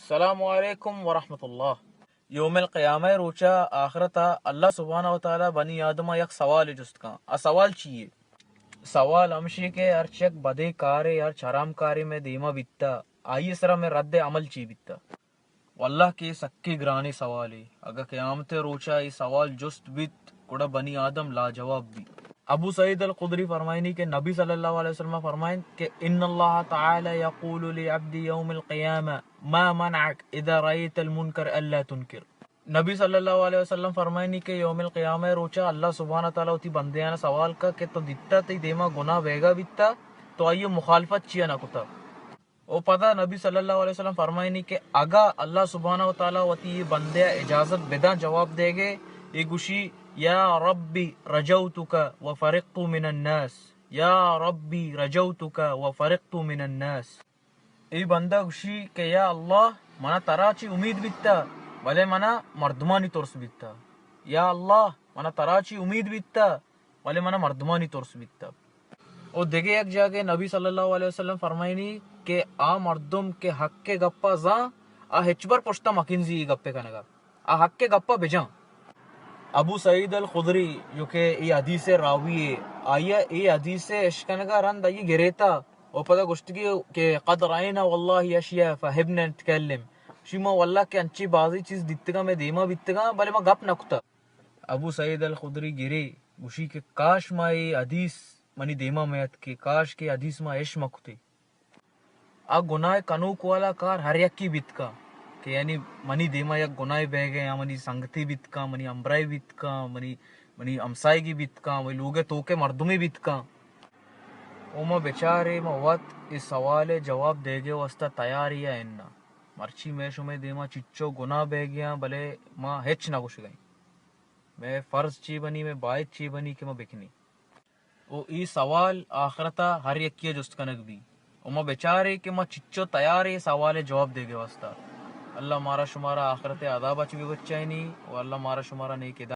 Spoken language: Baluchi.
السلام علیکم ورحمۃ اللہ۔ یوم القیامہ روچا آخرتا اللہ سبحانہ و تعالی بنی آدم یک سوال جست کن۔ آ سوال چیے؟ سوال ہمشی کہ ہر چک بدے کارے، ہر چرام کارے میں دیما بیتا، آئی سرا میں رد عمل چی بیتا؟ واللہ کہ سکے گرانے سوالے۔ اگہ قیامت روچا یہ سوال جست بیت، گڑا بنی آدم لاجواب بیت۔ ابو سعید الخدری فرمائنی کہ نبی صلی اللہ علیہ وسلم فرمائن کہ ان اللہ تعالی یقول لعبدی یوم القیامہ ما منعک اذا رأیت المنکر الا تنکر۔ نبی صلی اللہ علیہ وسلم فرمائنی کہ یوم القیامہ روچا اللہ سبحانہ تعالی وتی بندیانا سوال کا کہ تو دیتا تی دیما گناہ بیگا بیتا، تو آئی مخالفت چیا نہ کتا؟ او پدا نبی صلی اللہ علیہ وسلم فرمائنی کہ اگا اللہ سبحانہ و تعالی وتی یہ بندے اجازت بداں جواب دے گے، یہ گوشی، یا ربی رجوتک و فرقت من الناس، یا ربی رجوتک و فرقت من الناس۔ ای بندہ گوشی کہ یا اللہ، منا ترا چی امید بیتا، بلے منا مردمانی ترس بیتا۔ یا اللہ، منا ترا چی امید بیتا، بلے منا مردمانی ترس بیتا۔ او دگہ یک جاگہ نبی صلی اللہ علیہ وسلم فرمائنی کہ آ مردم کہ حق گپا زان، آ ہچبر پشتا مکنزی ای گپے کنگا۔ آ حق گپا بجان۔ ابو سعید الخدری جو کہ ای حدیث راوی ہے، آیا ای حدیث اشکنگا رند آئی گریتا و پدا گوشتگی کہ قد رأینا واللہ اشیاء فہبنا نتکلم۔ شی ما واللہ کہ انچی بازی چیز دیتگا میں دیما بیتگا، بلے ما گپ نہ کتا۔ ابو سعید الخدری گری گوشی کہ کاش ما اے حدیث منی دیما میت کہ کاش کہ حدیث ما اش مکتے۔ آ گناہ کنوک والا کار ہر یکی بیت کن کہ یعنی منی دیما یک گناہ بیگے یا منی سنگتی بیت کن، منی ہمراہی بیت کن، منی، منی ہمسائیگی بیت کن، منی لوگے توکے مردمی بیت کن۔ او ما بچارے ما وت اے سوال جواب دیگے واسطہ تیاری یا اناں۔ مرچی میں شمے دیما چچو گناہ بیگیاں، بلے ما ہچ نہ گوشگیں۔ میں فرض چی بنی، میں باید چی بنی کہ ما بکنی۔ او ای سوال آخرتا ہر یکی جست کنگ بی۔ او ما بچارے کہ ما چچو تیارے سوال جواب دیگے واسطہ۔ اللہ مارا شمارا آخرت عذاب چ بی بچائنی و اللہ مارا شمارا نیک